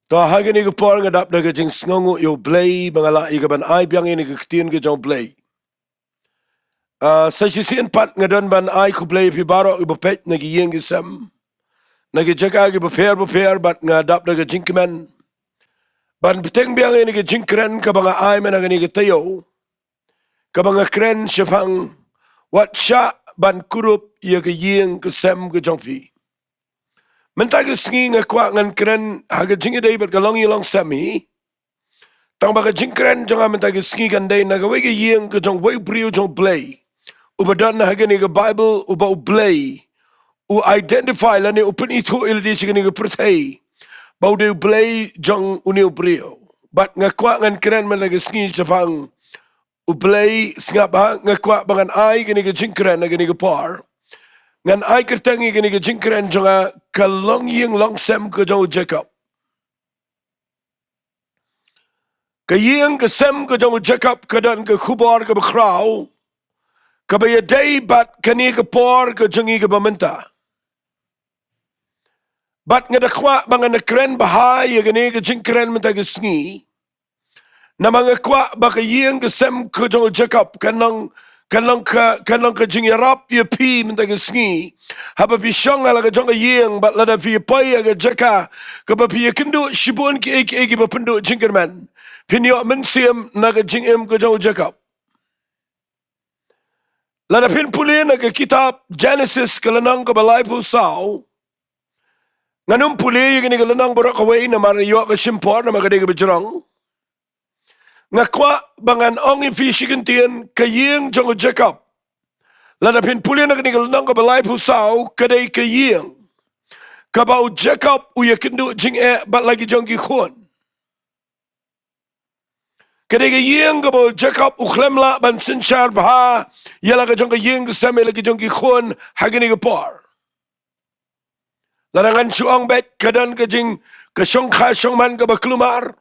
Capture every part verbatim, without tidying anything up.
To ha kane ka por nga dap da ka jingsngewnguh ïa U Blei ba nga lah ïa ka ban ai biang ïa kane ka ktien ka jong U Blei. Ah, sa shisien pat nga don ban ai khublei ïa phi baroh kiba peit na ki ïing ki sem, na ki jaka kiba pher ba pher, bad nga dap da ka jingkmen ban bteng biang ïa kane ka jingkren kaba nga ai mynta ha kane ka taïew, kaba nga kren shaphang wat shah ban kurup ïa ka ïing ka sem ka jong phi. Mynta ka sngi nga kwah ngan kren ha ka jingïadei bad ka longïing longsem hi. Tang ba ka jingkren jong nga mynta ka sngi kan dei na kawei ka ïing ka jong uwei u briew jong U Blei, uba don ha kane ka Baibl, uba U Blei u identify lane u pynithuh ïa lade sha kane ka pyrthei ba u dei U Blei jong une u briew. Bad nga kwah ngan kren mynta ka sngi shaphang U Blei. Sngap ha, nga kwah ba ngan ai kane ka jingkren ha kane ka por. Ngan ai kyrteng ïa kane ka jingkren jong nga, ka longïing longsem ka jong u Jakob. Ka ïing ka sem ka jong u Jakob ka don ka khubor kaba khraw, kaba ïadei bad kane ka por ka jong ngi kaba mynta. Bad nga da kwah ba ngan kren bha ïa kane ka jingkren mynta ka sngi. Namar nga kwah ba ka ïing ka sem ka jong u Jakob kan long, kan long ka, kan long ka jingïarap ïa phi mynta ka sngi. Haba phi shong ha la ka jong ka ïing, bad lada phi ïa poi ha ka jaka kaba phi ïakynduh shibun kiei kiei kiba pynduh jingkyrmen, phin ïoh mynsiem na ka jingim ka jong u Jakob. Lada phin pule na ka kitab Genesis ka lynnong kaba laiphew saw. Ngan ym pule ïa kane ka lynnong baroh kawei namar ïoh ka shim por namar ka dei kaba jrong. Nga kwah ba ngan ong ïa phi shi kyntien, ka ïing jong u Jakob. Lada phin pule na kane ka lynnong kaba laiphew saw, ka dei ka ïing kaba u Jakob u ïakynduh jingeh bad la ki jong ki khun. Ka dei ka ïing kaba u Jakob u khlem lah ban synshar bha ïa la ka jong ka ïing ka sem, ïa la ka jong ki khun ha kane ka por. Lada ngan shu ong beit, ka don ka jing, ka shongkha shongman kaba kulmar.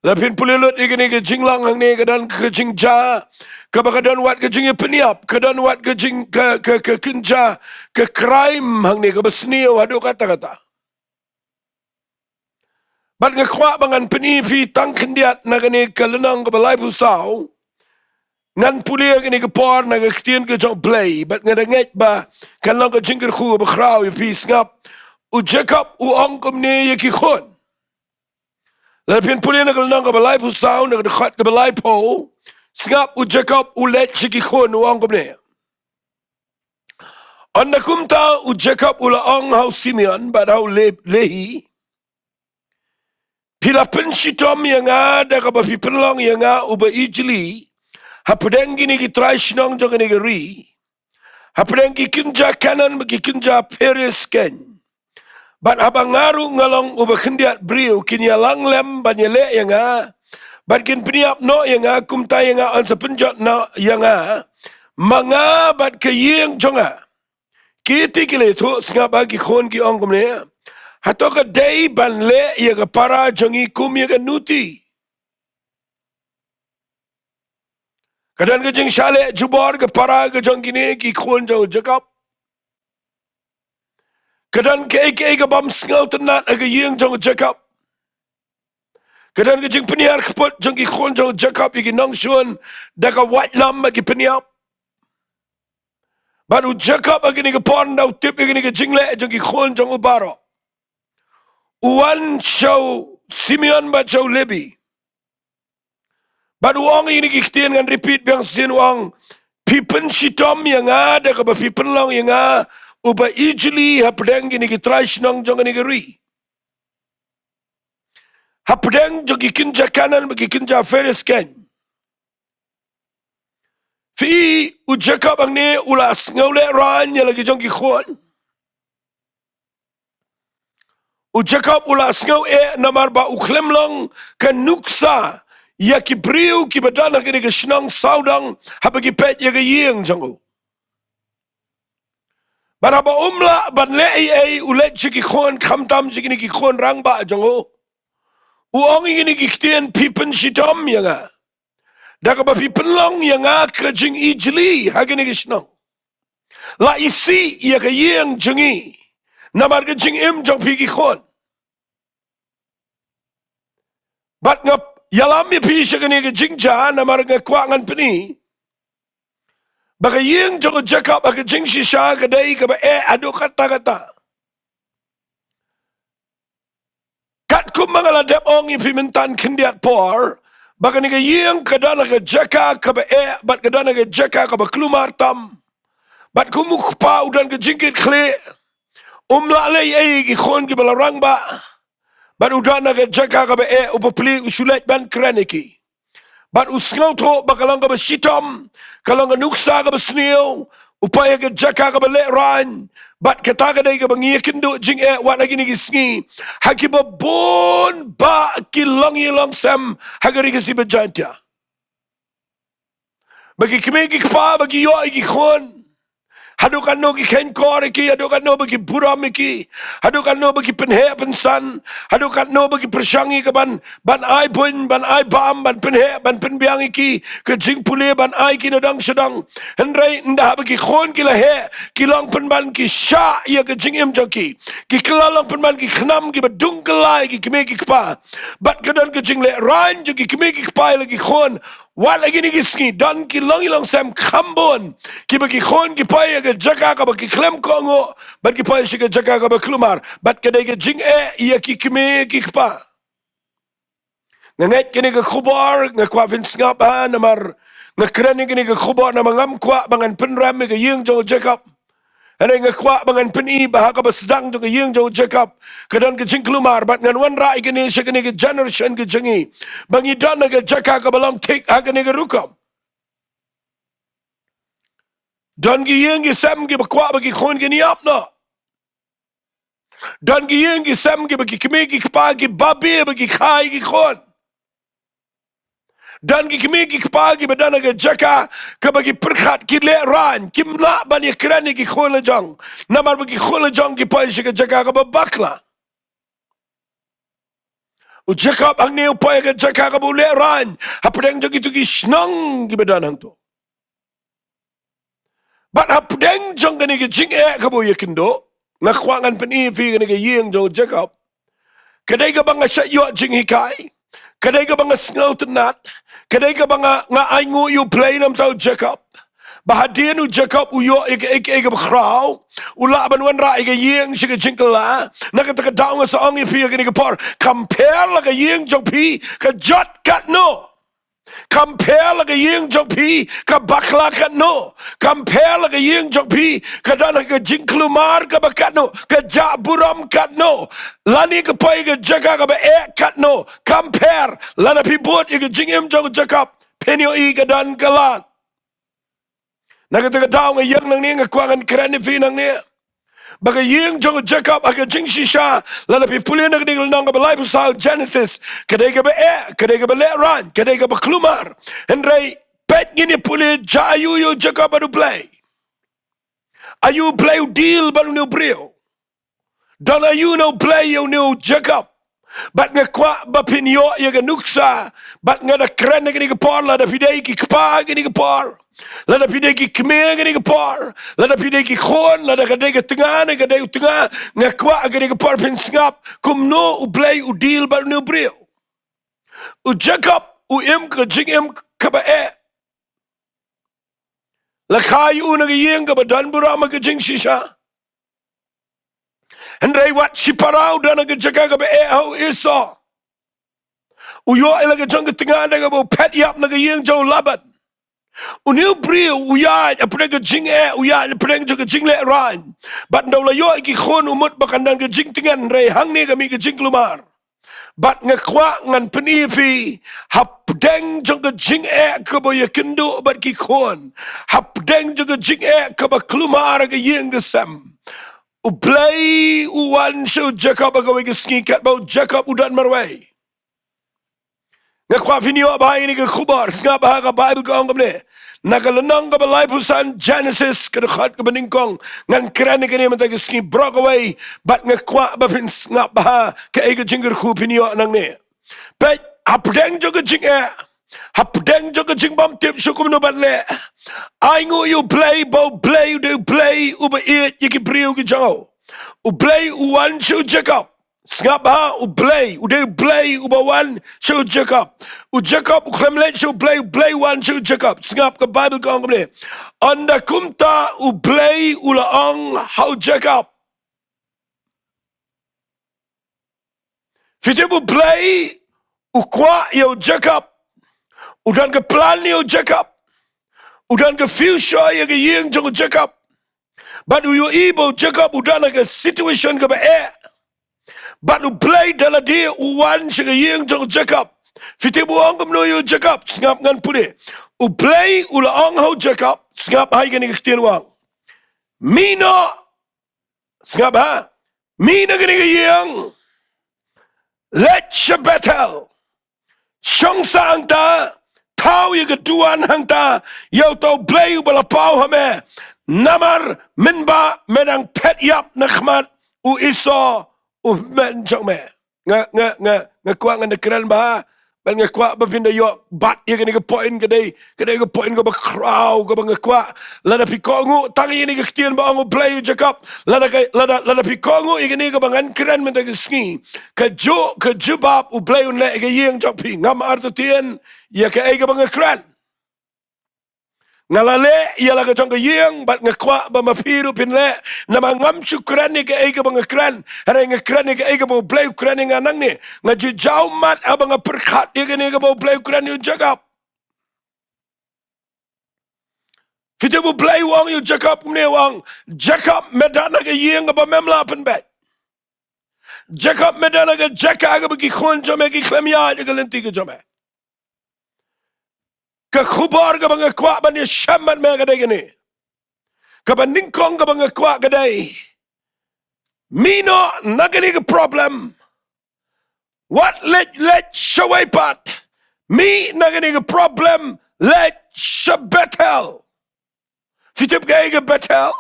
Lada phin pule lut ïa kane ka jinglong hangne, ka don ka jingjia kaba ka don wat ka jingïapynïap, ka don wat ka jing, ka, ka, ka kynja, ka crime hangne kaba sniew haduh katta katta. Bad nga kwah ba ngan pyni ïa phi tang khyndiat na kane ka lynnong kaba laiphew saw. Ngan pule ïa kane ka por na ka ktien ka jong U Blei, bad nga da ngeit ba kan long ka jingkyrkhu kaba khraw ïa phi. Sngap, u Jakob u ong kumne ïa ki khun. Lada phin pule na ka lynnong kaba laiphew saw, na ka dkhot kaba laiphew, sngap, u Jakob u leit sha ki khun, u ong kumne. Ynda kumta u Jakob u la ong ha u Simeon bad ha u Le-, Lehi, phi la pynshitom ïa nga da kaba phi pynlong ïa nga uba ijli hapdeng kine ki trai shnong jong kane ka ri, hapdeng ki kynja Kanaan bad ki kynja Pheres keiñ. Bad haba nga ruh nga long uba khyndiat briew, kin ïalang lem ban ïaleh ïa nga, bad kin pynïap noh ïa nga, kumta ïa nga yn sa pynjot noh ïa nga, ma nga bad ka ïing jong nga. Kiti ki la ïathuh. Sngap ha, ki khun ki ong kumne, hato ka dei ban leh ïa ka para jong ngi kum ïa ka nuti? Ka don ka jingshah leh jubor ka para ka jong kine ki khun jong u Jakob. Ka don kaei kaei ka bym sngewtynnad ha ka ïing jong u Jakob. Ka don ka jingpynhiar kput jong ki khun jong u Jakob ïa ki nongshun da ka waitlam bad ki pynïap. Bad u Jakob ha kine ki por ynda u tip ïa kine ki jingleh jong ki khun jong u baroh, u wan sha u Simeon bad sha u Lehi. Bad u ong ïa kine ki ktien, ngan repeat biang shisien, u ong, phi pynshitom ïa nga da kaba phi pynlong ïa nga uba ijli hapdeng kine ki trai shnong jong kane ka ri, hapdeng jong ki kynja Kanaan bad ki kynja Pheres keiñ. Phi, u Jakob hangne u la sngewlehraiñ ïa la ki jong ki khun. U Jakob u la sngew eh namar ba u khlem long ka nuksa ïa ki briew kiba don ha kane ka shnong sawdong haba ki peit ïa ka ïing jong u. Bad haba um lah ban leh ei ei, u leit sha ki khun, khamtam sha kine ki khun rangbah jong u, u ong ïa kine ki ktien, phi pynshitom ïa nga da kaba phi pynlong ïa nga ka jingijli ha kane ka shnong. La isih ïa ka ïing jong ngi namar ka jingim jong phi ki khun. Bad nga ïalam ïa phi sha kane ka jingjia namar nga kwah ngan pyni ba ka ïing jong u Jakob ha ka jingshisha ka dei kaba eh haduh katta katta. Katkum ba nga la dep ong ïa phi mynta khyndiat por, ba kane ka ïing ka don ha ka jaka kaba eh bad ka don ha ka jaka kaba kulmar tam. Bad kum u kpa u don ka jingkitkhlieh, um lah leh ei ei ki khun kiba la rangbah. Bad u don ha ka jaka kaba eh, u plie, u shu leit ban kren ïa ki. Bad u sngewthuh ba ka long kaba shitom, ka long ka nuksa kaba sniew, u poi ha ka jaka kaba lehraiñ. Bad kata ka dei kaba ngi ïakynduh jingeh wat ha kine ki sngi ha kiba bun bah ki longïing longsem ha ka ri Khasi ba Jaiñtia. Ba ki kmie ki kpa ba ki ïoh ïa ki khun, haduh katno ki kheiñ kor ïa ki, haduh katno ba ki burom ïa ki, haduh katno ba ki pynheh pynsan, haduh katno ba ki pyrshang ïa ka ban, ban ai buiñ, ban ai bam, ban pynheh, ban pynbiang ïa ki, ka jingpule ban ai ki na dong sha dong. Hynrei ynda haba ki khun ki la heh, ki long pynban ki shah ïa ka jingim jong ki. Ki kylla long pynban ki khnam kiba dung kylla ïa ki kmie ki kpa. Bad ka don ka jinglehraiñ jong ki kmie ki kpa ïa la ki khun. Wat ha kine ki sngi don ki longïing longsem kham bun kiba ki khun ki poi ha ka jaka kaba ki khlem kohnguh bad ki poi sha ka jaka kaba kulmar, bad ka dei ka jingeh ïa ki kmie ki kpa. Nga ngeit kane ka khubor nga kwah phin sngap ha namar nga kren ïa kane ka khubor namar ngam kwah ba ngan pynrem ïa ka ïing jong u Jakob. Hynrei nga kwah ba ngan pyni ba ha kaba sdang jong ka ïing jong u Jakob ka don ka jingkulmar bad ngan wanrah ïa kane sha kane ka generation ka jong ngi ba ngi don ha ka jaka kaba long thik ha kane ka rukom. Don ki ïing ki sem kiba kwah ba ki khun kin ïap noh. Don ki ïing ki sem kiba ki kmie ki kpa ki babe ba ki kha ïa ki khun. Don ki kmie ki kpa kiba don ha ka jaka kaba ki pyrkhat ki lehraiñ, kim lah ban ïakren ïa ki khun la jong namar ba ki khun la jong ki poi sha ka jaka kaba bakla. U Jakob hangne u poi ha ka jaka kaba u lehraiñ hapdeng jong kito ki shnong kiba don hangto. Bad hapdeng jong kane ka jingeh kaba u ïakynduh, nga kwah ngan pyni ïa phi kane ka ïing jong u Jakob. Ka dei kaba nga shah ïoh jinghikai, ka dei kaba nga sngewtynnat, ka dei kaba nga, nga ainguh ïa u Blei namar u Jakob. Ba hadien u Jakob u ïoh ïa kaei kaei kaba khraw, u lah ban wanrah ïa ka ïing sha ka jingkylla. Na kata ka daw nga sa ong ïa phi ha kane ka por, kam pher la ka ïing jong phi ka jot katno. Kam pher la ka ïing jong phi ka bakla katno. Kam pher la ka ïing jong phi ka don ha ka jingkulmar kaba katno, ka jah burom katno, lane ka poi ka jaka kaba eh katno. Kam pher. Lada phi bud ïa ka jingim jong u Jakob, phin ïohi ka don ka lad. Na kata ka daw nga ïeng nangne, nga kwah ngan kren ïa phi nangne. Ba ka ïing jong u Jakob ha ka jingshisha, lada phi pule na ka dei ka lynnong kaba laiphew saw Genesis, ka dei kaba eh, ka dei kaba lehraiñ, ka dei kaba kulmar. Hynrei peit ngin ïa pule jia aïu ïa u Jakob bad u Blei. Aïu u Blei u deal bad une u briew. Don aïu na u Blei ïa une u Jakob. Bad nga kwah ba phin ïoh ïa ka nuksa. Bad nga da kren ha kane ka por, lada phi dei ki kpa ha kane ka por, lada phi dei ki kmie ha kane ka por, lada phi dei ki khun, lada ka dei ka tnga ne ka dei u tnga, nga kwah ha kane ka por phin sngap kumno u Blei u deal bad une u briew. U Jakob u im ka jingim kaba eh. La kha ïa u na ka ïing kaba don burom ha ka jingshisha. Hynrei wat shipara u don ha ka jaka kaba eh ha u Esau. U ïoh ïa la ka jong ka tnga da kaba u phet ïap na ka ïing jong u Laban. Une u briew u ïaid hapdeng ka jingeh, u ïaid hapdeng jong ka jinglehraiñ. Bad ynda u la ïoh ïa ki khun u mut ba kan don ka jingtngen, hynrei hangne ka mih ka jingkulmar. Bad nga kwah ngan pyni ïa phi, hapdeng jong ka jingeh kaba ïakynduh bad ki khun, hapdeng jong ka jingeh kaba kulmar ha ka ïing ka sem, u Blei u wan sha u Jakob ha kawei ka sngi katba u Jakob u don marwei. Nga kwah phin ïoh bha ïa kane ka khubor, sngap bha, ka Baibl ka ong kumne. Na ka lynnong kaba laiphew san Genesis, ka dkhot kaba nyngkong, ngan kren ïa kane mynta ka sngi baroh kawei, bad nga kwah ba phin sngap bha kaei ka jingkyrkhu phin ïoh nangne. Peit, hapdeng jong ka jingeh, hapdeng jong ka jingbymtip shuh kumno ban leh, ainguh ïa u Blei ba u Blei u dei u Blei uba ïeit ïa ki briew ki jong u. U Blei u wan sha u Jakob. Sngap ha, U Blei, u dei U Blei uba wan sha u Jakob. U Jakob u khlem leit sha U Blei, U Blei u wan sha u Jakob. Sngap, ka Baibl ka ong kumne. Ynda kumta U Blei u la ong ha u Jakob. Phi tip U Blei u kwah ïa u Jakob. U don ka plan ïa u Jakob. U don ka future ïa ka ïing jong u Jakob. Bad u ïohi ba u Jakob u don ha ka situation kaba eh. Bad U Blei da lade u wan sha ka ïing jong u Jakob. Phi tip u ong kumno ïa u Jakob, sngap ngan pule. U Blei u la ong ha u Jakob, sngap ha ïa kane ka ktien u ong. Mih noh, sngap ha. Mih na kane ka ïing. Leit sha Bethel. Shong sah hangta, thaw ïa ka duwan hangta ïa uta U Blei uba la paw ha me. Namar mynba me dang phet ïap na khmat u Esau u hynmen jong me. Nga, nga, nga, nga kwah ngan da kren bha. Bad nga kwah ba phin da ïoh bat ïa kane ka point, ka dei, ka dei ka point kaba khraw kaba nga kwah. Lada phi kohnguh tang ïa kane ka ktien ba ong U Blei u Jakob. Lada ka, lada, lada phi kohnguh ïa kane kaba ngan kren mynta ka sngi. Kajuh, ka jubab U Blei un leh ïa ka ïing jong phi. Ngam artatien ïa kaei kaba nga kren. Nga la leh ïa la ka jong ka ïing, bad nga kwah ba ma phi ruh phin leh. Namar ngam shu kren ïa kaei kaba nga kren. Hynrei nga kren ïa kaei kaba U Blei u kren ïa nga nangne. Nga ju jaw mat haba nga pyrkhat ïa kane kaba U Blei u kren ïa u Jakob. Phi tip U Blei u ong ïa u Jakob kumne, u ong, Jakob, me don ha ka ïing kaba mem lah pynbeit. Jakob, me don ha ka jaka kaba ki khun jong me ki khlem ïaid ïa ka lynti ka jong me. Ka khubor kaba nga kwah ban ïashem bad me ka dei kane. Kaba nyngkong kaba nga kwah ka dei, mih noh na kane ka problem. Wat leit, leit shawei pat. Mih na kane ka problem, leit sha Bethel. Phi tip kaei ka Bethel?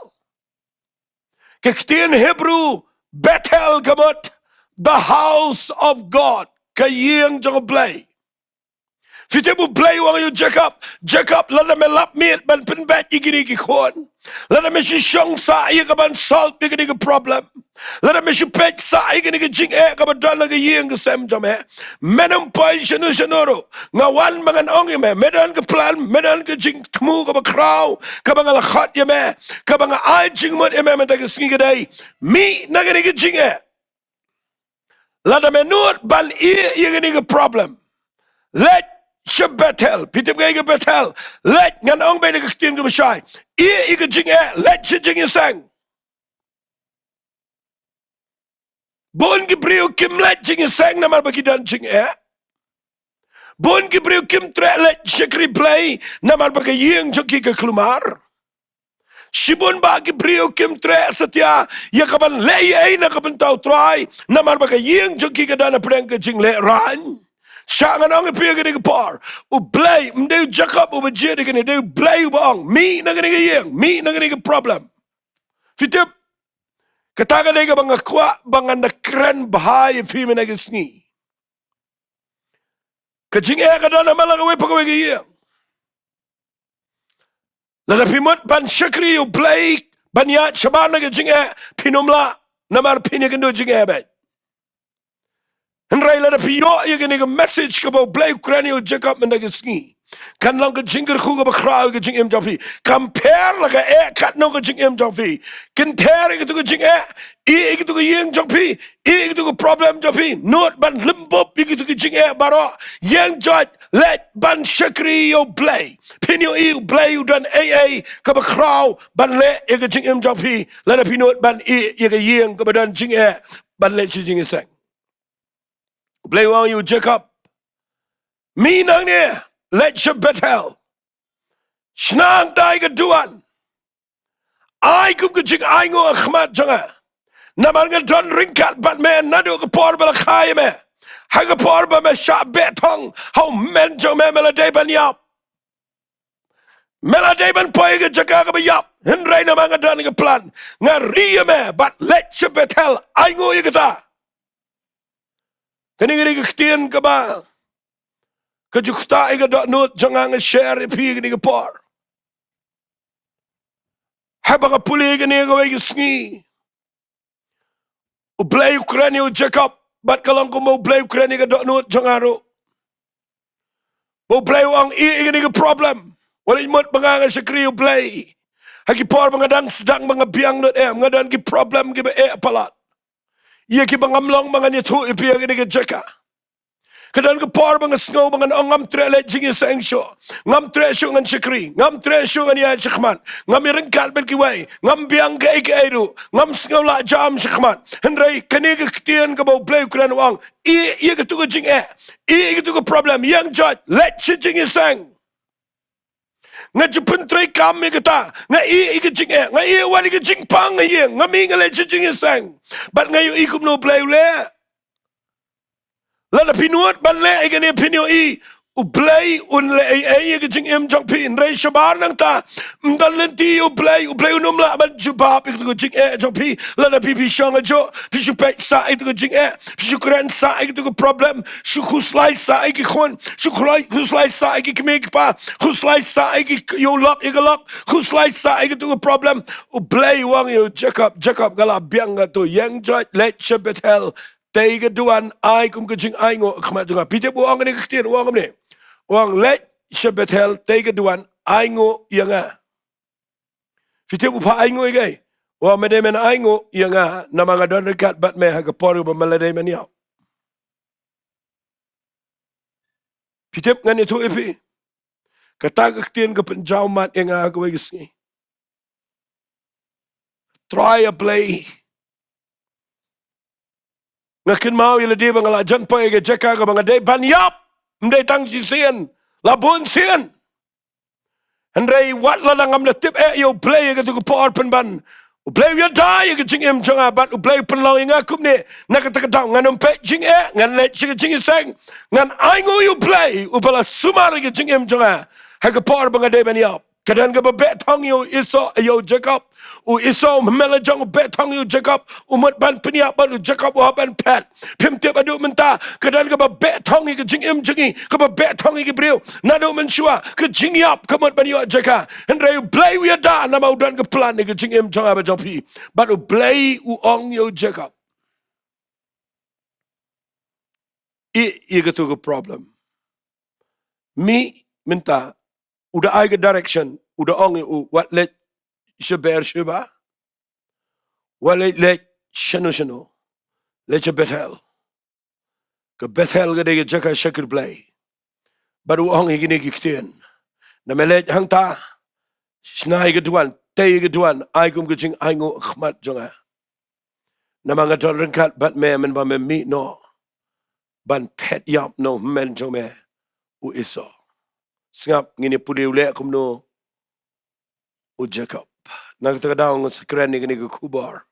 Ka ktien Hebrew Bethel ka mut the house of God, ka ïing jong U Blei. Phi tip U Blei u ong ïa u Jakob, Jakob, lada me lap miet ban pynbeit ïa kine ki khun, lada me shu shong sah ïa ka ban solve ïa kine ki problem, lada me shu peit sah ïa kine ki jingeh kaba don ha ka ïing ka sem jong me, men ym poi shano shano ruh. Nga wan ba ngan ong ïa me, me don ka plan, me don ka jingthmu kaba khraw kaba nga la khot ïa me, kaba nga ai jingmut ïa me mynta ka sngi ka dei, mih na kine ki jingeh. Lada me nud ban ïeh ïa kane ka problem, leit sha Bethel. Phi tip kaei ka Bethel? Leit, ngan ong beit da ka ktien kaba shai, ïeh ïa ka jingeh, leit sha jingïaseng. Bun ki briew kim leit jingïaseng namar ba ki don jingeh. Bun ki briew kim treh leit shakri Blei namar ba ka ïing jong ki ka kulmar. Shibun bah ki briew kim treh satia ïa ka ban leh ei ei na ka bynta U Trai namar ba ka ïing jong ki ka don hapdeng ka jinglehrain. Shah ngan ong ïa phi ha kane ka por, U Blei, ym dei u Jakob uba jied ïa kane, dei U Blei uba ong, mih na kane ka ïing, mih na kane ka problem. Phi tip, kata ka dei kaba nga kwah ba ngan da kren bha ïa phi mynta ka sngi. Ka jingeh ka don ha man la kawei pa kawei ka ïing. Lada phi mut ban shakri ïa U Blei ban ïaid shabar na ka jingeh, phin ym lah namar phin ïakynduh jingeh beit. Hynrei lada phi ïoh ïa kane ka message kaba U Blei u kren ïa u Jakob mynta ka sngi, kan long ka jingkyrkhu kaba khraw ïa ka jingim jong phi. Kam pher la kaei katno ka jingim jong phi. Kynther ïa katu ka jingeh, ïeh ïa katu ka ïing jong phi, ïeh ïa katu ka problem jong phi. Nud ban lymbup ïa katu ka jingeh baroh. Ïeng joit, leit ban shakri ïa U Blei. Phin ïohi U Blei u don ei ei kaba khraw ban leh ïa ka jingim jong phi. Lada phi nud ban ïeh ïa ka ïing kaba don jingeh ban leit sha jingïaseng. U Blei u ong ïa u Jakob, mih nangne, leit sha Bethel. Shna hangtai ka duwan. Ai kum ka jingainguh ha khmat jong nga. Namar nga don ryngkat bad me naduh ka por ba la kha ïa me. Ha ka por ba me shah beh thong ha u hynmen jong me, me la dei ban ïap. Me la dei ban poi ha ka jaka kaba ïap. Hynrei namar nga don ka plan, nga ri ïa me bad leit sha Bethel, ainguh ïa kata. Kane ka dei ka ktien kaba ka ju ktah ïa ka dohnud jong nga, nga share ïa phi kane ka por. Haba nga pule kane kawei ka sngi, U Blei u kren ïa u Jakob, bad ka long kumba U Blei u kren ïa ka dohnud jong nga ruh. Ba U Blei u ong, ïeh ïa kane ka problem. Wat leit mut ba nga nga shakri ïa U Blei. Ha ki por ba nga dang sdang ba nga biang lut, em, nga don ki problem kiba eh palat. Ïa kiba ngam long ba ngan ïathuh ïa phi ha kane ka jaka. Ka don ka por ba nga sngew ba ngan ong ngam treh leit jingïaseng shuh. Ngam treh shuh ngan shakri. Ngam treh shuh ngan ïaid shakhmat. Ngam ïaryngkat bad kiwei. Ngam biang kaei kaei ruh. Ngam sngew lah jam shakhmat. Hynrei kane ka ktien kaba U Blei u kren u ong, ïeh ïa katu ka jingeh. Ïeh ïa katu ka problem. Ïeng joit. Leit sha jingïaseng. Nga ju pyntreikam ïa kata. Nga ïeh ïa ka jingeh. Nga ïeh wan ïa ka jingpang ha ïing. Nga mih nga leit sha jingïaseng. Bad nga ïohi kumno U Blei u leh. Lada phi nud ban leh ïa kane phin ïohi U Blei un leh ei ei ïa ka jingim jong phi. Hynrei shabar nangta, ym don lynti ïa U Blei, U Blei un ym lah ban jubab ïa katu ka jingeh jong phi. Lada phi, phi shong hajuh, phi shu peit sah ïa katu ka jingeh, phi shu kren sah ïa katu ka problem, shu khuslai sah ïa ki khun, shu khuslai, khuslai sah ïa ki kmie ki kpa, khuslai sah ïa ki, ïa u lok ïa ka lok, khuslai sah ïa katu ka problem. U Blei u ong ïa u Jakob, Jakob, nga la biang katu, ïeng joit, leit sha Bethel, tei ka duwan, ai kum ka jingainguh ha khmat jong nga. Phi tip u ong kane ka ktien, u ong kumne. U ong, leit sha Bethel, tei ka duwan, ainguh ïa nga. Phi tip u phah ainguh ïa kaei? U ong, me dei men ainguh ïa nga, namar nga don ryngkat bad me ha ka por ba me la dei men ïap. Phi tip ngan ïathuh ïa phi. Kata ka ktien ka pynjaw mat ïa nga ha kawei ka sngi. Trai, A Blei. Nga kynmaw ïa lade ba nga la jan poi ha ka jaka kaba nga dei ban ïap. Ym dei tang shisien. La bun sien. Hynrei wat la dang ngam da tip eh ïa U Blei ha katu ka por pynban, U Blei u ïada ïa ka jingim jong nga bad U Blei u pynlong ïa nga kumne. Na kata ka daw ngan ym peit jingeh, ngan leit sha ka jingïaseng. Ngan ainguh ïa U Blei uba la sumar ïa ka jingim jong nga ha ka por ba nga dei ban ïap. Ka don kaba beh thong ïa u Esau, ïa u Jakob. U Esau u hynmen la jong u beh thong ïa u Jakob. U mut ban pynïap bad u Jakob u hap ban phet. Phim tip haduh mynta, ka don kaba beh thong ïa ka jingim jong ngi, kaba beh thong ïa ki briew. Naduh mynshuwa ka jingïap ka mut ban ïoh jaka. Hynrei U Blei u ïada namar u don ka plan ïa ka jingim jong nga bad jong phi. Bad U Blei u ong ïa u Jakob, ïeh ïa katu ka problem. Mih mynta, u da ai ka direction, u da ong ïa u, wat leit sha Beersheba, wat leit, leit shano shano, leit sha Bethel. Ka Bethel ka dei ka jaka shakri Blei. Bad u ong ïa kine ki ktien, na me leit hangta, shna ïa ka duwan, tei ïa ka duwan, ai kum ka jingainguh ha khmat jong nga. Namar nga don ryngkat bad me mynba me mih noh ban phet ïap na u hynmen jong me u Esau. Sngap, ngin ïa pule u leh kumno u Jakob. Na kata ka daw nga sa kren ïa kane ka khubor,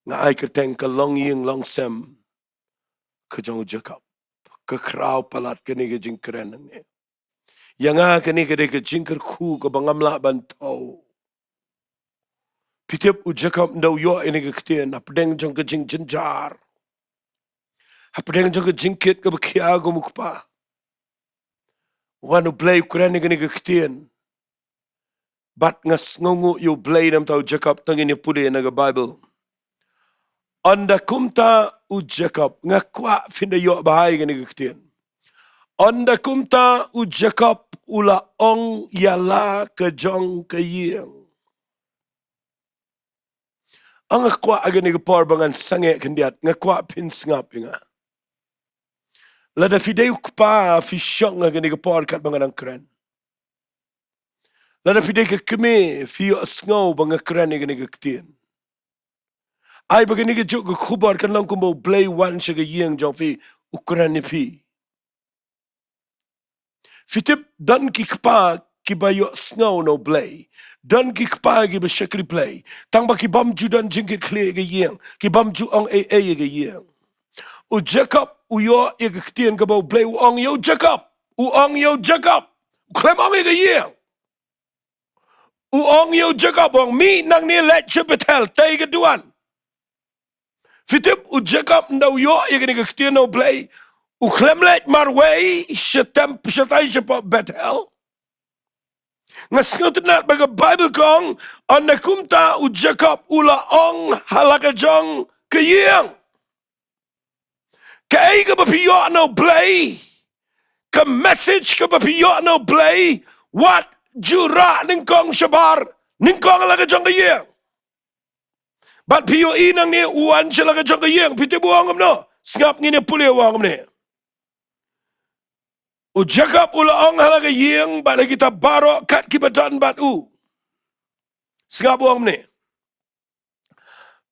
nga ai kyrteng ka longïing longsem ka jong u Jakob. Ka khraw palat kane ka jingkren hangne. Ïa nga kane ka dei ka jingkyrkhu kaba ngam lah ban thew. Phi tip, u Jakob ynda u ïoh ïa kane ka ktien, hapdeng jong ka jingjynjar, hapdeng jong ka jingkit kaba khia kum u kpa, wan U Blei u kren ïa kane ka ktien. Bad nga sngewnguh ïa U Blei namar u Jakob, tang ngin ïa pule na ka Baibl. Ynda kumta u Jakob, nga kwah phin da ïoh bha ïa kane ka ktien. Ynda kumta u Jakob u la ong ïa la ka jong ka ïing. Nga kwah ha kane ka por ba ngan sangeh khyndiat, nga kwah phin sngap ïa nga. Lada phi dei u kpa, phi shong ha kane ka por katba nga dang kren. Lada phi dei ka kmie, phi ïohsngew ba nga kren ïa kane ka ktien. Ai ba kane kajuh ka khubor kan long kumba U Blei u wan sha ka ïing jong phi, u kren ïa phi. Phi tip, don ki kpa kiba ïohsngew na U Blei. Don ki kpa kiba shakri Blei, tang ba ki bym ju don jingkitkhlieh ha ka ïing, ki bym ju ong ei ei ha ka ïing. U Jakob u ïoh ïa ka ktien kaba U Blei u ong ïa u Jakob. U ong ïa u Jakob. U khlem ong ïa ka ïing. U ong ïa u Jakob, u ong, mih nangne, leit sha Bethel, tei ka duwan. Phi tip, u Jakob ynda u ïoh ïa kane ka ktien na U Blei, u khlem leit marwei shatai shapoh Bethel. Nga sngewtynnat ba ka Baibl ka ong, ynda kumta u Jakob u la ong ha la ka jong ka ïing. Kaei kaba phi ïoh na U Blei, ka message kaba phi ïoh na U Blei, wat ju rah nyngkong shabar, nyngkong la ka jong ka ïing. Bad phi ïohi nangne u wan sha la ka jong ka ïing, phi tip u ong kumno? Sngap, ngin ïa pule u ong kumne. U Jakob u la ong ha la ka ïing bad ha kita baroh kat kiba don bad u. Sngap, u ong kumne.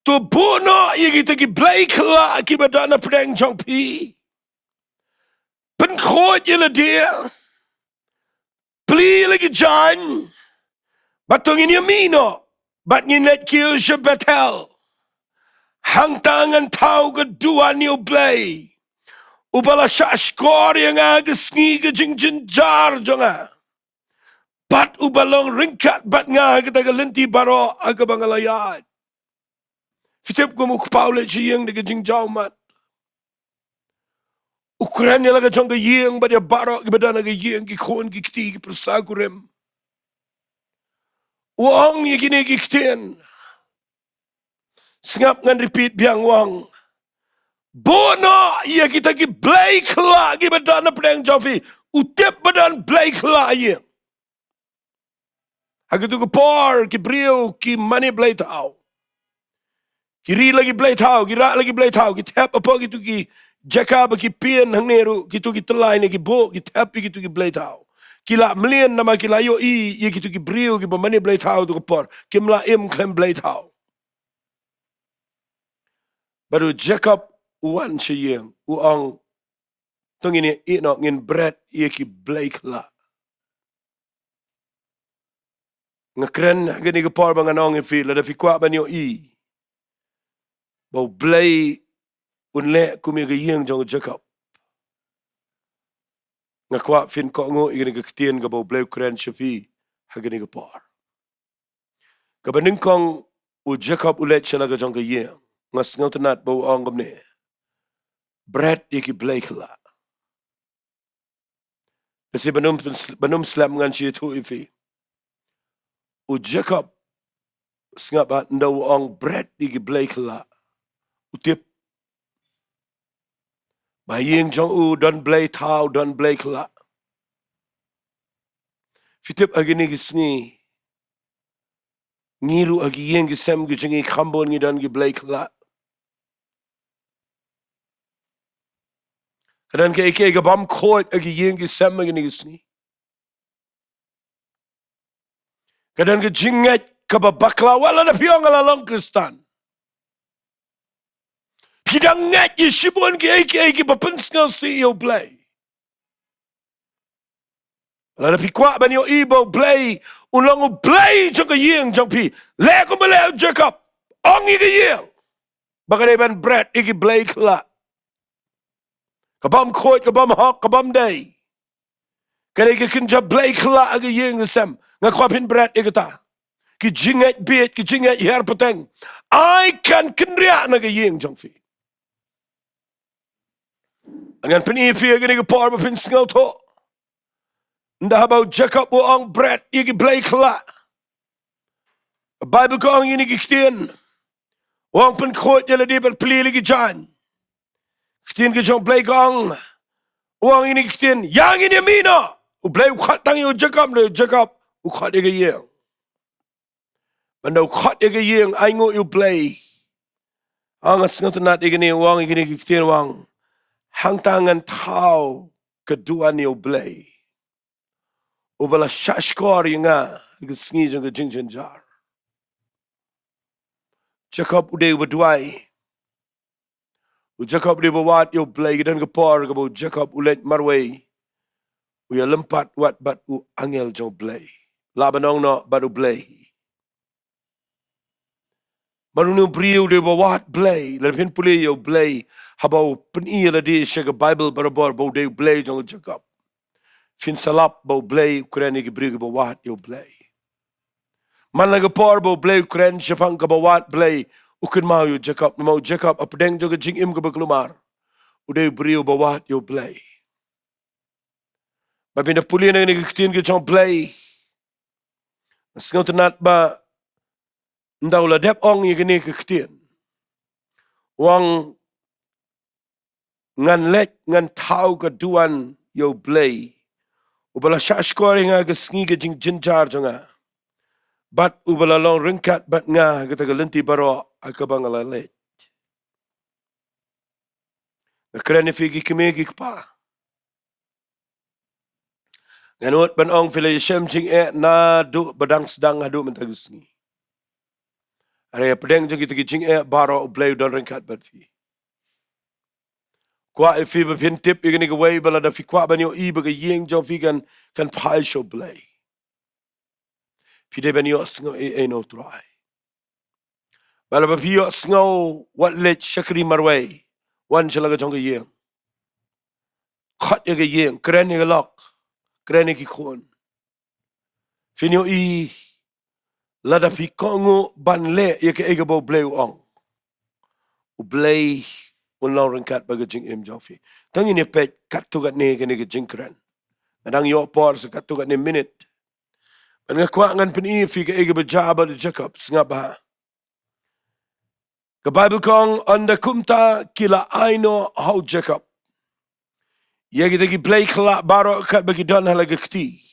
To buh noh ïa kita ki blei khyllah kiba don hapdeng jong phi. Pynkhuid ïa lade. Plie la ki jaiñ. Bad to ngin ïa mih noh. Bad ngin leit kiew sha Bethel. Hangta ngan thaw ka duwan ïa U Blei, uba la shah shkor ïa nga ha ka sngi ka jingjynjar jong nga. Bad uba long ryngkat bad nga ha kata ka lynti baroh ha kaba nga la ïaid. Phi tip kum u kpa u leit sha ïing da ka jingjaw mat. U kren ïa la ka jong ka ïing bad ïa baroh kiba don ha ka ïing, ki khun ki kti, ki pyrsa kurim. U ong ïa kine ki ktien. Sngap, ngan repeat biang, u ong. Buh noh ïa kita ki blei khyllah kiba don hapdeng jong phi. U tip ba don blei khyllah ha ïing. Ha kito ki por ki briew ki mane blei thaw. Ki ri la ki blei thaw, ki rah la ki blei thaw, ki thep hapoh kito ki jaka ba ki pynheh hangne ruh, kito ki tyllai ne ki buh, ki thep ïa kito ki blei thaw. Ki la mlien namar ki la ïohi ïa kito ki briew kiba mane blei thaw ha kito ki por. Kim la im khlem blei thaw. Bad u Jakob u wan sha ïing, u ong, to ngin ïeh noh, ngin bret ïa ki blei khyllah. Nga kren ha kane ka por ba ngan ong ïa phi, lada phi kwah ban ïohi ba U Blei un leh kum ïa ka ïing jong u Jakob, nga kwah phin kohnguh ïa kane ka ktien kaba U Blei u kren sha phi ha kane ka por. Kaba nyngkong, u Jakob u leit sha la ka jong ka ïing. Nga sngewtynnat ba u ong kumne, bret ïa ki blei khyllah. Lehse ban ym, ban ym slem ngan sa ïathuh ïa phi. U Jakob, sngap, haba u ong bret ïa ki blei khyllah, u tip ba ha ïing jong u don blei thaw, don blei khyllah. Phi tip, ha kine ki sngi ngi ruh ha ki ïing ki sem ki jong ngi kham bun ngi don ki blei khyllah. Ka don kaei kaei kabym khuid ha ki ïing ki sem ha kine ki sngi. Ka don ka jingngeit kaba bakla, wat lada phi ong nga la long Khristan. Phi dang ngeit ïa shibun kiei kiei kiba pynsngewsih ïa U Blei. Lada phi kwah ban ïohi ba U Blei un long U Blei jong ka ïing jong phi, leh kumba leh u Jakob, ong ïa ka ïing ba ka dei ban bret ïa ki blei khyllah. Kabym khuid, kabym hok, kabym dei. Ka dei ka kynja blei khyllah ha ka ïing ka sem. Nga kwah phin bret ïa kata. Ki jingngeit bieit, ki jingngeit hiar pateng, ai kan kynriah na ka ïing jong phi. Ngan pyni ïa phi ha kane ka por ba phin sngewthuh. Ynda haba u Jakob u ong bret ïa ki blei khyllah, ka Baibl ka ong ïa kine ki ktien. U ong pynkhuid ïa lade bad plie la ki jaiñ. Ktien ka jong U Blei ka ong, u ong ïa kine ki ktien, ïa ngin ïa mih noh. U Blei u khot tang ïa u Jakob, u Jakob u khot ïa ka ïing. Mynta u khot ïa ka ïing, ai nguh ïa U Blei. Nga sngewtynnat ïa kane, u ong ïa kine ki ktien, u ong, hangta ngan thaw ka duwan ïa U Blei, uba la shah shkor ïa nga ha ka sngi jong ka jingjynjar. Jakob u dei uba duwai. U Jakob u dei uba wad ïa U Blei. Ka don ka por kaba u Jakob u leit marwei, u ïalympat wat bad u angel jong U Blei. Lah ban ong noh, bad U Blei. Bad une u briew u dei uba wad Blei. Lada phin pule ïa U Blei, haba u pyni ïa lade sha ka Baibl barabor ba u dei U Blei jong u Jakob, phin sa lap ba U Blei u kren ïa ki briew kiba wad ïa U Blei. Man la ka por ba U Blei u kren shaphang kaba wad Blei, u kynmaw ïa u Jakob. Namar u Jakob hapdeng jong ka jingim kaba kulmar, u dei u briew uba wad ïa U Blei. Ba phin da pule na kane ka ktien ka jong U Blei, nga sngewtynnat ba ynda u la dep ong ïa kane ka ktien, U ong, ngan leit ngan thaw ka duwan ïa U Blei, uba la shahshkor ïa nga ka sngi ka jingjynjar jong nga, bad uba la long ryngkat bad nga ha kata ka lynti baroh ha kaba nga la leit. Nga kren ïa phi ki kmie ki kpa. Ngan nud ban ong phi la ïashem jingeh naduh ba dang sdang haduh mynta ka sngi. Hynrei hapdeng jong kita ki jingeh baroh U Blei u don ryngkat bad phi. Kwah ïa phi ba phin tip ïa kane kawei ba lada phi kwah ban ïohi ba ka ïing jong phi kan, kan phai sha U Blei, phi dei ban ïohsngew ei ei na U Trai. Ba lada phi ïohsngew, wat leit shakri marwei, wan sha la ka jong ka ïing. Khot ïa ka ïing, kren ïa ka lok, kren ïa ki khun. Phin ïohi, lada phi kohnguh ban leh ïa kaei kaba U Blei u ong, U Blei un long ryngkat bad ka jingim jong phi. To ngin ïa peit katto katne kane ka jingkren. Nga dang ïoh por sa katto katne minit. Bad nga kwah ngan pyni ïa phi kaei kaba jia bad u Jakob, sngap bha. Ka Baibl ka ong, ynda kumta ki la ai noh ha u Jakob ïa kita ki blei khyllah baroh katba ki don ha la ka kti,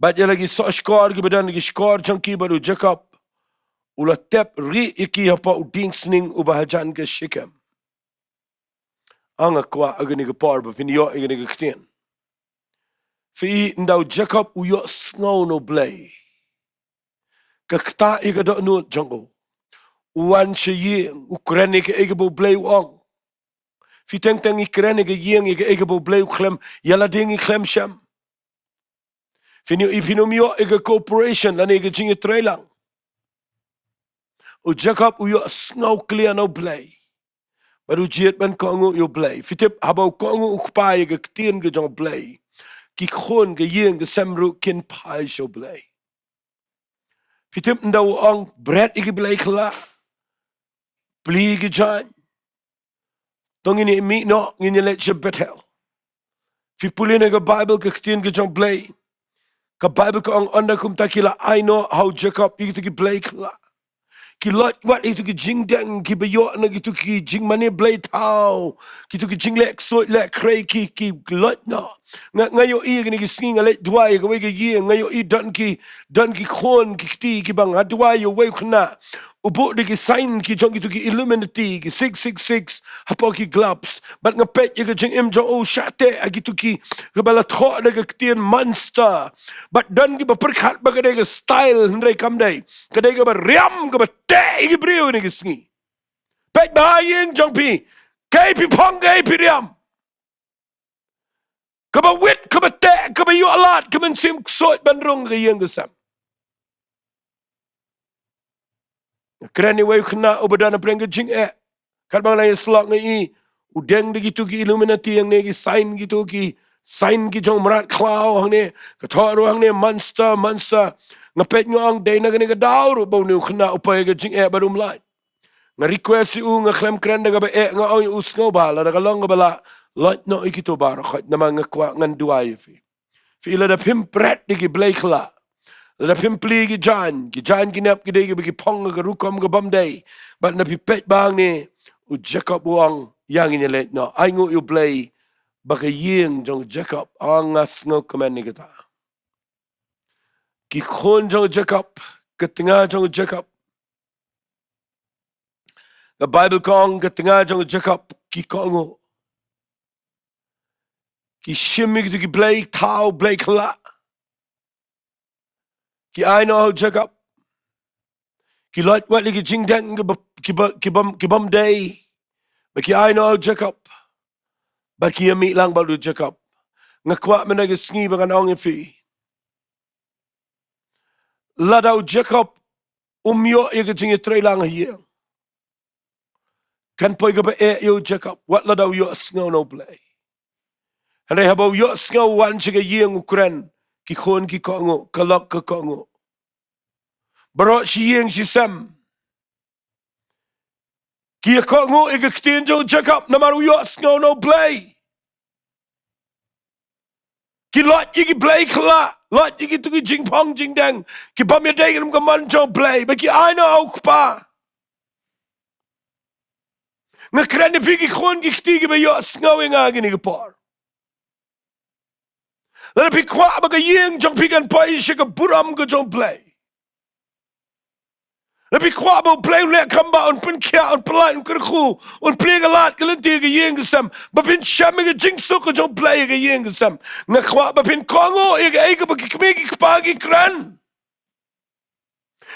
bad ïa la ki sohshkor kiba don ha ki shkor jong ki, bad u Jakob u la tep rieh ïa ki hapoh u dieng sning uba hajan ka Shekem. Nga kwah ha kane ka por ba phin ïoh ïa kane ka ktien. Phi i, ynda u Jakob u ïohsngew na U Blei, ka ktah ïa ka dohnud jong u, u wan sha ïing, u kren ïa kaei kaba U Blei u ong. Phi, teng teng ngi kren ïa ka ïing, ïa kaei kaba U Blei u khlem, ïa lade ngi khlem shem. Phin ïohi, phin ym ïoh ïa ka cooperation lane ïa ka jingïatreilang. U Jakob u ïohsngew clear na U Blei, bad u jied ban kohnguh ïa U Blei. Phi tip, haba u kohnguh u kpa ïa ka ktien ka jong U Blei, ki khun, ka ïing, ka sem ruh kin phai sha U Blei. Phi tip, ynda u ong bret ïa ki blei khyllah, plie ïa ki jaiñ, to ngin ïa mih noh, ngin ïa leit sha Bethel. Phi pule na ka Baibl, ka ktien ka jong U Blei, ka Baibl ka ong, ynda kumta ki la ai noh ha u Jakob ïa kito ki blei khyllah. Ki loit wat ïa kito ki jingdeng kiba ïoh na kito ki jingmane blei thaw, kito ki jingleh ksuid leh khrei, ki, ki loit noh. Nga, nga ïohi kine ki sngi nga leit duwai ha kawei ka ïing, nga ïohi don ki, don ki khun ki kti kiba, nga duwai ïa uwei u khynnah, u buh da ki sign ki jong kito ki Illuminati, ki six six six hapoh ki gloves. Bad nga peit ïa ka jingim jong u, shah teh ha kito ki, kaba la thoh da ka ktien monster. Bad don kiba pyrkhat ba ka dei ka style, hynrei kam dei. Ka dei kaba riam, kaba teh ïa ki briew kine ki sngi. Peit bha ha ïing jong phi, kaei phi phong, kaei phi riam. Kaba wit, kaba teh, kaba ïoh lad, ka mynsiem ksuid ban rung ka ïing ka sem. Nga kren ïa uwei u khynnah uba don hapdeng ka jingeh. Katba nga la ïasyllok nga i, u deng da kito ki Illuminati hangne, ki sign kito ki, sign ki jong mrad khlaw hangne, ka thoh ruh hangne monster, monster. Nga peit nga ong, dei na kane ka daw ruh ba une u khynnah u poi ha ka jingeh bad um lait. Nga request ïa u, nga khlem kren da kaba eh, nga ong ïa u, sngewbha, lada ka long kaba lah, loit noh ïa kito baroh khoit, namar nga kwah, ngan duwai ïa phi. Phi, lada phim bret ïa ki blei khyllah, lada phim plie ïa ki jaiñ, ki jaiñ ki nep ki dei kiba ki phong ha ka rukom kabym dei. Bad ynda phi peit bha hangne, u Jakob u ong, ïa ngin ïa leit noh. Ainguh ïa U Blei ba ka ïing jong u Jakob, nga sngewkmen ïa kata. Ki khun jong u Jakob, ka tnga jong u Jakob. Ka Baibl ka ong, ka tnga jong u Jakob ki kohnguh. Ki shim ïa kito ki blei thaw, blei khyllah. Ki ai noh ha u Jakob. Ki loit wat ïa ki jingdeng kiba, kiba, kibym, kibym dei. Bad ki ai noh ha u Jakob. Bad ki ïa mih lang bad u Jakob. Nga kwah mynta ka sngi ba ngan ong ïa phi, lada u Jakob um ïoh ïa ka jingïatreilang ha ïing, kan poi kaba eh ïa u Jakob, wat lada u ïohsngew na U Blei. Hynrei haba u ïohsngew, u wan sha ka ïing, u kren, ki khun ki kohnguh, ka lok ka kohnguh. Baroh shi ïing shi sem ki ïa kohnguh ïa ka ktien jong u Jakob namar u ïohsngew na U Blei. Ki loit ïa ki blei khyllah, loit ïa kito ki jingphong jingdeng kibym ïadei ruh ka mon jong U Blei, bad ki ai noh ha u kpa. Nga kren ïa phi ki khun ki kti kiba ïohsngew ïa nga ha kine ki por. Lada phi kwah ba ka ïing jong phi kan poi sha ka burom ka jong U Blei, lada phi kwah ba U Blei un leh kam ba un pynkhiah, un pynlait, un kyrkhu, un plie ka lad ka lynti ha ka ïing ka sem, ba phin shem ïa ka jingsuk ka jong U Blei ha ka ïing ka sem, nga kwah ba phin kohnguh ïa kaei kaba ki kmie ki kpa ki kren.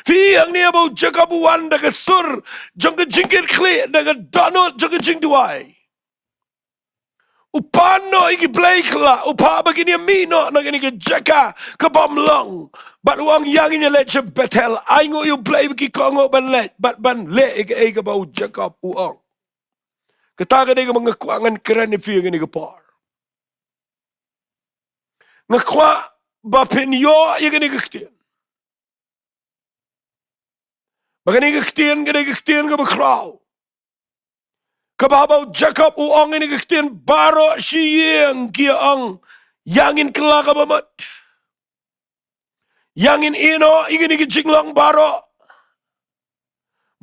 Phi ïohi hangne ba u Jakob u wan da ka sur jong ka jingkitkhlieh, da ka dohnud jong ka jingduwai. U pan noh ïa ki blei khyllah, u phah ba kin ïa mih noh na kane ka jaka ka bym long. Bad u ong, ïa ngin ïa leit sha Bethel, ainguh ïa U Blei ba ki kohnguh ban leit bad ban leh ïa kaei kaba u Jakob u ong. Kata ka dei kaba nga kwah ngan kren ïa phi ha kane ka por. Nga kwah ba phin ïoh ïa kane ka ktien. Ba kane ka ktien ka dei ka ktien kaba khraw. Kaba haba u Jakob u ong ïa kane ka ktien, baroh shi ïing ki ong, ïa ngin kylla kaba mut. Ïa ngin ïehnoh ïa kine ki jinglong baroh.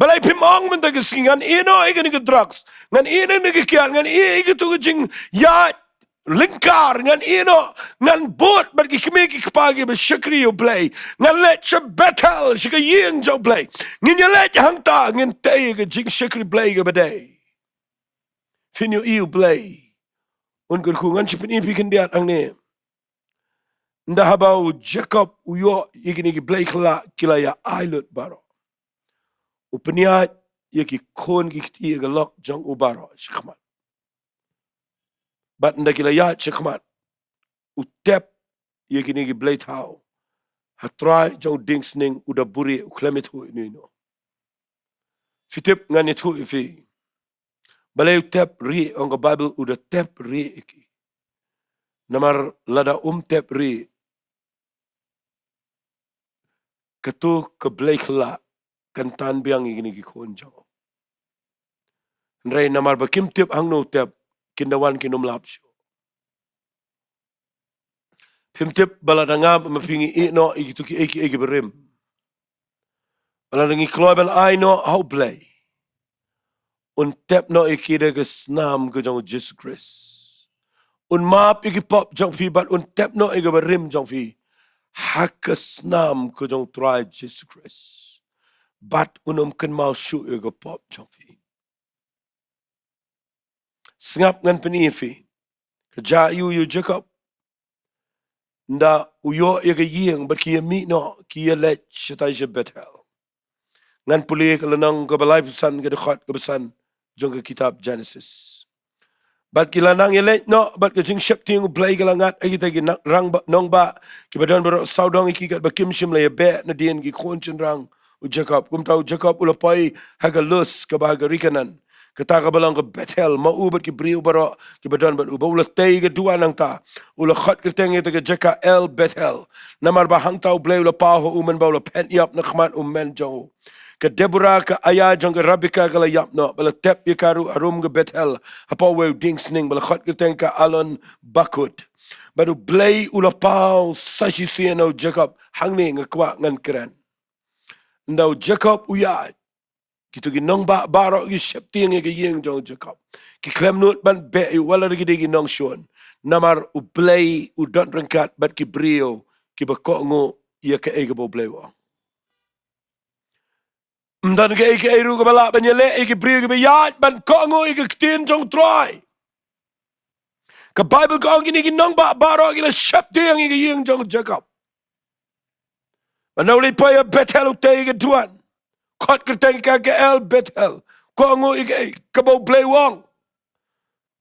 Balei phim ong mynta ka sngi, ngan ïehnoh ïa kine ki drugs, ngan ïehnoh ïa kine ki kiad, ngan ïehnoh ïa kito ki jingïaid lyngkar, ngan ïehnoh, ngan bud bad ki kmie ki kpa kiba shakri ïa U Blei, ngan leit sha Bethel, sha ka ïing jong U Blei. Ngin ïa leit hangta, ngin tei ïa ka jingshakri Blei kaba dei. Phin ïohi U Blei un kyrkhu. Ngan sa pyni ïa phi khyndiat hangne. Ynda haba u Jakob u ïoh ïa kine ki blei khyllah ki la ïa ai lut baroh, u pynïaid ïa ki khun ki kti ïa ka lok jong u baroh shakhmat. Bad ynda ki la ïaid shakhmat, u tep ïa kine ki blei thaw ha trai jong u dieng sning, u da buhrieh, u khlem ïathuh ïano ïano. Phi tip ngan ïathuh ïa phi balei u tep rieh, ong ka Baibl u da tep rieh ïa ki. Namar lada um tep rieh, kato ka blei khyllah kan tan biang ïa kine ki khun jong u. Hynrei namar ba kim tip hangno u tep, kin da wan kin ym lap shuh. Phim tip ba lada nga ma phi ngi ïehnoh ïa kito kiei kiei kiba rim, ba lada ngi kloi ban ai noh ha U Blei, un tep noh ïa ki da ka snam ka jong u Jisu Khrist. Un map ïa ki pop jong phi bad un tep noh ïa kaba rim jong phi ha ka snam ka jong u Trai Jisu Khrist. Bad un ym kynmaw shuh ïa ka pop jong phi. Sngap, ngan pyni ïa phi. Ka jia aiu ïa u Jakob? Ynda u ïoh ïa ka ïing bad ki ïa mih noh, ki ïa leit shatai sha Bethel. Ngan pule ka lynnong kaba laiphew san, ka dkhot kaba san jong ka kitab Jenesis. Bad ki la nang ïa leit noh, bad ka jingsheptieng U Blei ka la ngat ha kita ki na-, rangbah, nongbah kiba don baroh sawdong ïa ki, katba kim shym la ïa beh nadien, ki khun shynrang u Jakob. Kumta u Jakob u la poi ha ka Lus kaba ha ka ri Kanaan, kata kaba long ka Bethel, ma u bad ki briew baroh kiba don bad u. Ba u la tei ka duwan hangta, u la khot kyrteng ïa kata ka jaka El Bethel, namar ba hangta U Blei u la paw ha u mynba u la phet ïap na khmat u men jong u. Ka Debora, ka aïa jong ka Rebeka, ka la ïap noh, ba la tep ïa ka ruh harum ka Bethel hapoh uwei u dieng sning, ba la khot kyrteng ka Allon Bakuth. Bad U Blei u la paw sa shisien ha u Jakob. Hangne nga kwah ngan kren. Ynda u Jakob u ïaid, kito ki nongbah baroh ki sheptieng ïa ka ïing jong u Jakob. Ki khlem nud ban beh ïa u wat la ki dei ki nongshun, namar U Blei u don ryngkat bad ki briew kiba kohnguh ïa kaei kaba U Blei u ong. Ym don kaei kaei ruh kaba lah ban ïaleh ïa ki briew kiba ïaid ban kohnguh ïa ka ktien jong u Trai. Ka Baibl ka ong kine ki nongbah baroh ki la sheptieng ïa ka ïing jong u Jakob. Bad ynda u leit poi ha Bethel u tei ïa ka duwan, khot kyrteng ïa ka ka El Bethel, kohnguh ïa kaei kaba U Blei u ong.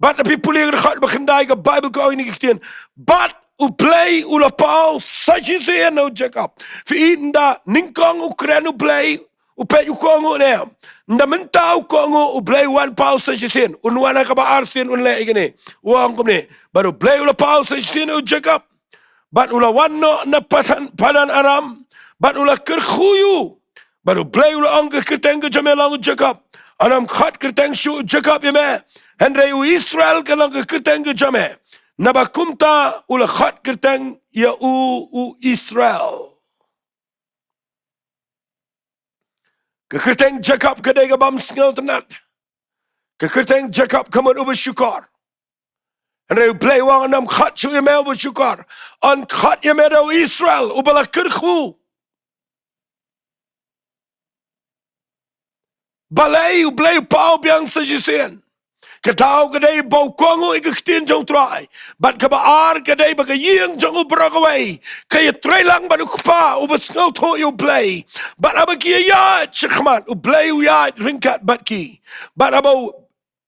Bad lada phi pule ka dkhot ba khyndai, ka Baibl ka ong ïa kine ki ktien: Bad U Blei u la paw sa shisien ha u Jakob. Phi i, ynda nyngkong u kren U Blei, u peit u kohnguh ne em? Ynda mynta u kohnguh, U Blei u wan paw sa shisien. Un wan ha kaba arsien, un leh ïa kine. U ong kumne: Bad U Blei u la paw sa shisien ha u Jakob, bad u la wan noh na Padan, Padan Aram, bad u la kyrkhu ïa u. Bad U Blei u la ong, ka kyrteng ka jong me long u Jakob. Ym khot kyrteng shuh u Jakob ïa me, hynrei u Israel ka long ka kyrteng ka jong me. Naba kumta u la khot kyrteng ïa u u Israel. Ka kyrteng Jakob ka dei ka bym sngewtynnad. Ka kyrteng Jakob ka mut uba shukor. Hynrei U Blei u ong, ym khot shuh ïa me uba shukor. Yn khot ïa me da u Israel, uba la kyrkhu. Balei U Blei u paw biang sa shisien? Ka daw ka dei ba u kohnguh ïa ka ktien jong U Trai. Bad kaba ar ka dei ba ka ïing jong u baroh kawei ka ïatreilang bad u kpa uba sngewthuh ïa U Blei. Bad haba ki ïaid shakhmat, U Blei u ïaid ryngkat bad ki. Bad haba u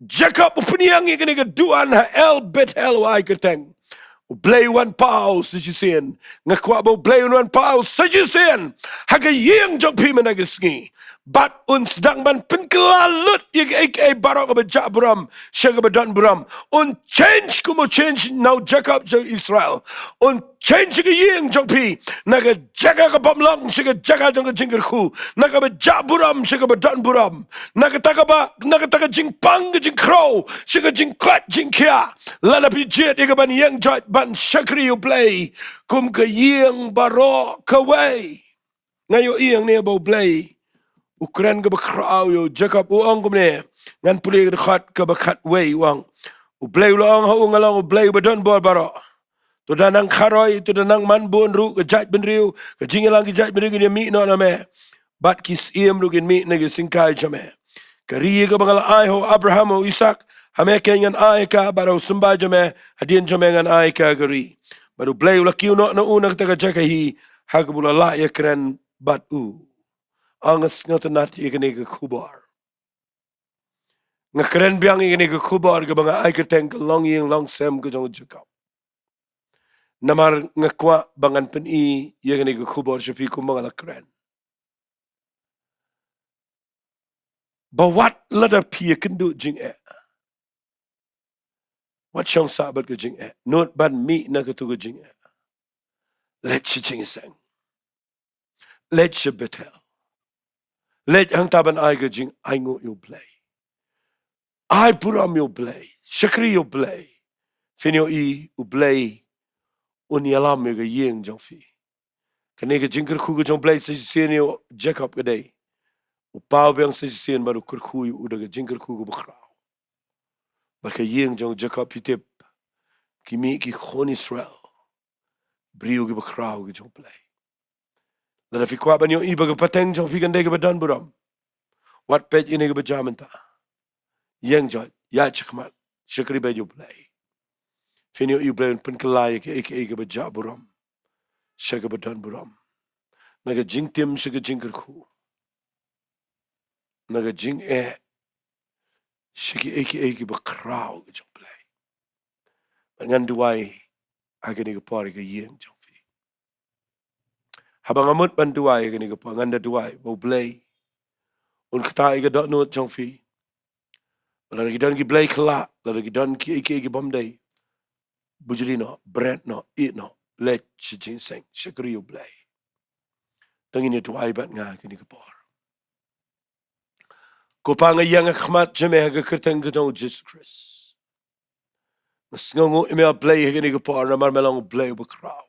Jakob u pynïeng ïa kane ka duwan ha El Bethel, u ai kyrteng. U Blei u wan paw sa shisien. Nga kwah ba U Blei un wan paw sa shisien ha ka ïing jong phi mynta ka sngi. Bad un sdang ban pynkylla lut ïa kaei kaei baroh kaba jah burom sha kaba don burom. Un change kum u change na u Jakob sha u Israel. Un change ka ïing jong phi na ka jaka ka bym long sha ka jaka jong ka jingkyrkhu, na kaba jah burom sha kaba don burom, na kata kaba, na kata ka jingpang ka jingkhrew sha ka jingkoit jingkhiah. Lada phi jied ïa ka ban ïeng joit ban shakri ïa U Blei kum ka ïing baroh kawei. Nga ïohi hangne ba U Blei u kren kaba khraw ïa u Jakob, u ong kumne, ngan pule ka dkhot kaba khatwei, u ong, U Blei u la ong ha u, nga long U Blei uba don bor baroh. To da nang kharoi, to da nang man bun ruh, ka jaitbynriew, ka jingïalang ki jaitbynriew kin ïa mih noh na me. Bad ki syiem ruh kin mih na ki syngkai jong me. Ka ri kaba nga la ai ha u Abraham, ha u Isak, ha me keiñ ngan ai ka, bad ha u symbai jong me hadien jong me ngan ai ka ka ri. Bad U Blei u la kiew noh na u na kata ka jaka hi, ha kaba u la lah ïakren bad u. Nga sngewtynnat ïa kane ka khubor. Nga kren biang ïa kane ka khubor kaba nga ai kyrteng ka longïing longsem ka jong u Jakob. Namar nga kwah ba ngan pyni ïa kane ka khubor sha phi kumba nga la kren. Ba wat lada phi ïakynduh jingeh, wat shong sah bad ka jingeh. Nud ban mih na katu ka jingeh. Leit sha jingïaseng. Leit sha Bethel. Leit hangta ban ai ka jingainguh ïa U Blei. Ai burom ïa U Blei. Shakri ïa U Blei. Phin ïohi U Blei un ïalam ïa ka ïing jong phi. Kane ka jingkyrkhu ka jong U Blei sa shisien ïa u Jakob ka dei, u paw biang sa shisien bad u kyrkhu ïa u da ka jingkyrkhu kaba khraw. Bad ka ïing jong u Jakob, phi tip, ki mih ki khun Israel, briew kiba khraw ki jong U Blei. Lada phi kwah ban ïohi ba ka pateng jong phi kan dei kaba don burom, wat peit ïa kane kaba jia mynta. Ïeng joit, ïaid shakhmat, shakri bad ïa U Blei. Phin ïohi U Blei un pynkylla ïa kaei kaei kaba jah burom sha kaba don burom. Na ka jingtim sha ka jingkyrkhu. Na ka jingeh sha kiei kiei kiba khraw ki jong U Blei. Bad ngan duwai ha kane ka por ïa ka ïing jong phi. Haba nga mut ban duwai ïa kane ka por, ngan da duwai ba U Blei un ktah ïa ka dohnud jong phi. Lada ki don ki blei khlad, lada ki don kiei kiei ki bym dei, bujli noh, bret noh, ïeh noh, leit sha jingïaseng, shakri ïa U Blei. To ngin ïa duwai bad nga ha kane ka por. Ko Pa, nga ïeng ha khmat jong me ha ka kyrteng ka jong u Jisu Khrist. Nga sngewnguh ïa me, A Blei, ha kane ka por namar me long U Blei uba khraw.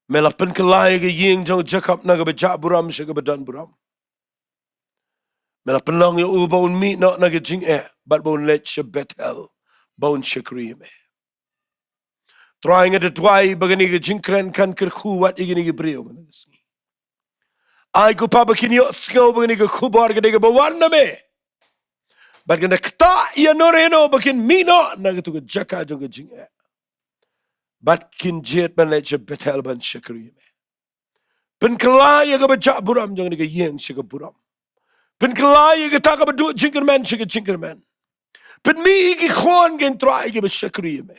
Me la pynkylla ïa ka ïing jong u Jakob na kaba jah burom sha kaba don burom. Me la pynlong ïa u ba un mih noh na ka jingeh bad ba un leit sha Bethel ba un shakri ïa me. Trai, nga da duwai ba kane ka jingkren kan kyrkhu wat ïa kine ki briew mynta ka sngi. Ai ko Pa ba kin ïohsngew ba kane ka khubor ka dei kaba wan na me. Bad kan da ktah ïa no re no ba kin mih noh na katu ka jaka jong ka jingeh. Bad kin jied ban leit sha Bethel ban shakri ïa me. Pynkylla ïa kaba jah burom jong kane ka ïing sha ka burom. Pynkylla ïa kata kaba duh jingkyrmen sha ka jingkyrmen. Pynmih ïa ki khun kein Trai kiba shakri ïa me.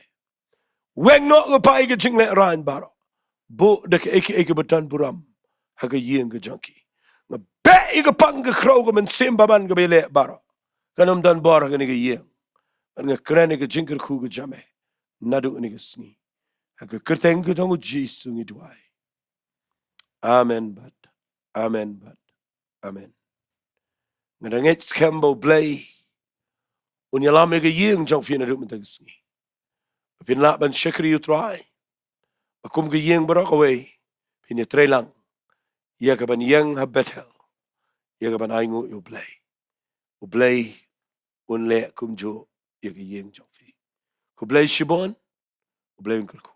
Weng noh ko Pa ïa ka jinglehrain baroh. Buh da kaei kaei kaba don burom ha ka ïing ka jong ki. Nga beh ïa ka pang ka khrew ka mynsiem bymman kaba ïaleh baroh. Kan ym don bor ha kane ka ïing. Bad nga kren ïa ka jingkyrkhu ka jong me naduh kane ka sngi. Ha ka kyrteng ka jong u Jisu ngi duwai. Amen bad amen bad amen. Nga da ngeit skhem ba U Blei un ïalam ïa ka ïing jong phi naduh mynta ka sngi. Phin lah ban shakri ïa u Trai. Ba kum ka ïing baroh kawei phin ïatreilang ïa ka ban ïeng ha Bethel, ïa ka ban ainguh ïa U Blei. U Blei un leh kumjuh ïa ka ïing jong phi. Khublei shibun, U Blei un kyrkhu.